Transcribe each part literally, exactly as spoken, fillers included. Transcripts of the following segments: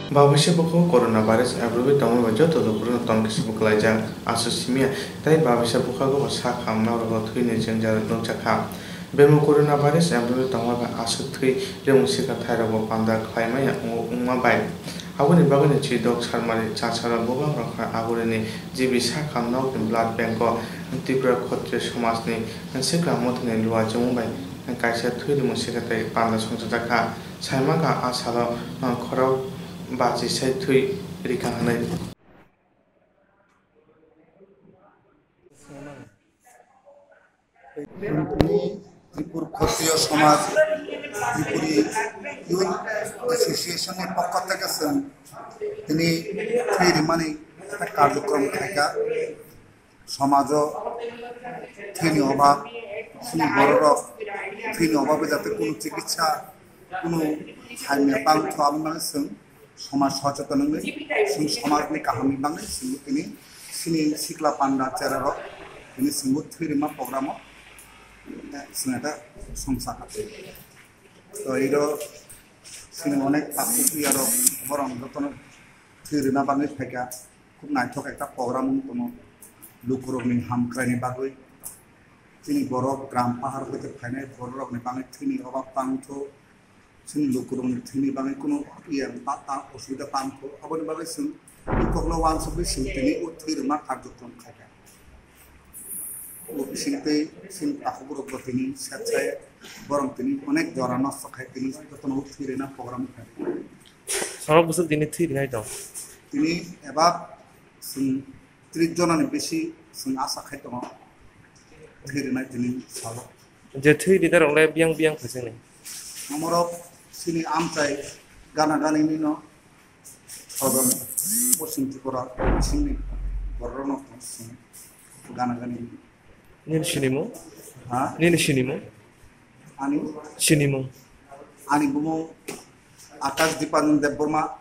Babaisa bwkha o corona virus abrogwi tongma bai joto lukurokno tongkhe se bwkhlaijak aswk simiya, tei babaisa bwkhago bo sak hamnarogo thwini jwngjal nukjakha. Bemo corona virus abrogwi tongma bai aswk thwi rimung sikha thairogo panda khlaimaya wngma bai. Aboni bagwino chidok sarmari chasaro bwbang rokha agurini G B sak hamnokni blood bank o Tripura Khotriya somajni sikla mothani lua chumung bai kaisa thwi rimung sikha tei panda songchajakha. Saimaka a salo khorok bachi sai thwi rikha hwnwi. Tripur Khotriyo Somaj, Tripuri Youth Association ni pokho theke chwng tini thwi rimani karjokrom khaikha. Somajo thwini obab, chini bororok thwini obab bai jate kunu chikitsa, kunu hamya tang tho, aboni bagwi chwng somaj socheton wngwi, chwng somajni kahamni bagwi chwngbo tini chini sikla panda cherarok tini chwngbo thwi rima programo, eh, chwng eta songsa kha. To iro chini onek takhuk riyarok borok jotono thwi rina bagwi phaikha. Khub naithok ekta program wng tongmo. Lukurokni hamkraini bagwi chini borok gram pahar hoite phainai bororokni bagwi thwini obab tang tho. Chini lukurokni thwini bagwi kunu iye ta, ta osubida tang tho. Aboni bagwi chwng kokno uansukgwi chwng tini o thwi rwma karjokrom khaikha. O bisingtwi chini takhukrokbo tini setsai borok tini onek jora nosto khai tini jotono o thwi rwna program khai. Sorok bwswk tini thwi rinai tong? Tini eba chwng tris jonani bisi chwng asa khai tongo thwi rinai tini salo. Je thwi rinai rok le biyang biyang phaisani? Omorok chini amchai gana gani nino sodon Poschim Tripura bisingni bororokno chwng gana gani. Nini sinimung? Ha? Nini sinimung? Ani? Sinimung? Ani bumung Akash Dipanjan Debbarma.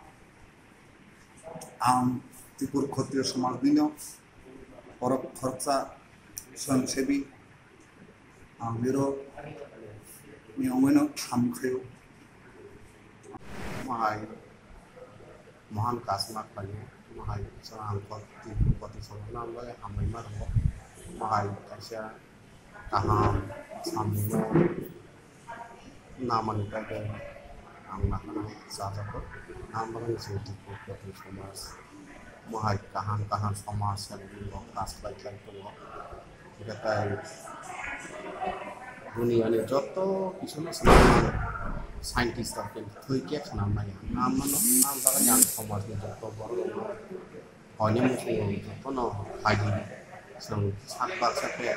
Ang Tripur Khotriyo Somajnino borok khoroksa swayamsebi. Ang biro ni ongwino ham khaio. Mohai, mohan kasma khlaio, mohai chwng ang kok twi kok twi chwng nang bai hambai ma rwo, mohai kaisa kaham samungno namani bagwi ang nahana chajago, ang bagwi chwng twi kok twi chwng mas. Mohai kaham kaham somaj rok kas khlai khlai tongo. Hwnkhe tai duniani joto kisu no swnam mano, scientist rok khe thwi khe swnam maya. Ang mano, ang bagwi ang somajni joto borok rok no hoi ni muchung rok joto no phaidi chwng sak baksa khe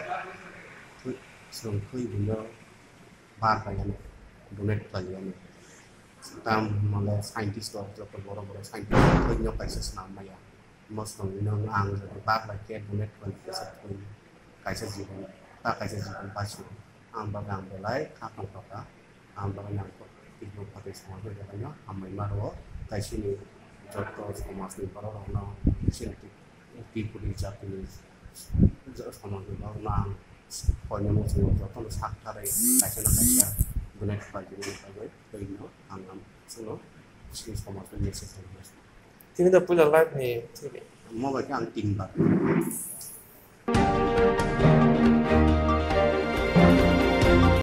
thwi, chwng thwi buino bar khlai yani, donate khlai yani. Tam male scientist rok joto borok borok scientist rok thwino kaisa swnam maya. Mosong no ang joto bak bai khe donate khlai kaisa thwi kaisa jibon ta kaisa jibon basu. Ang bagwi ang belai kha tong kha. Ang bagwi ang kok tibuk phatai sama khe belai no hambai ma rwo. Kaisa ni joto somaj ni borok rok no chini Tripuri jati ni somaj ni borok no ang koinwi mosong joto no sak tharwi kaisa na kaisa donate khlai tini bagwi. Tei no ang ang chwngno chini somajno message rwna. Tini da puila live ni thwini. Omo bai khe ang tin bar.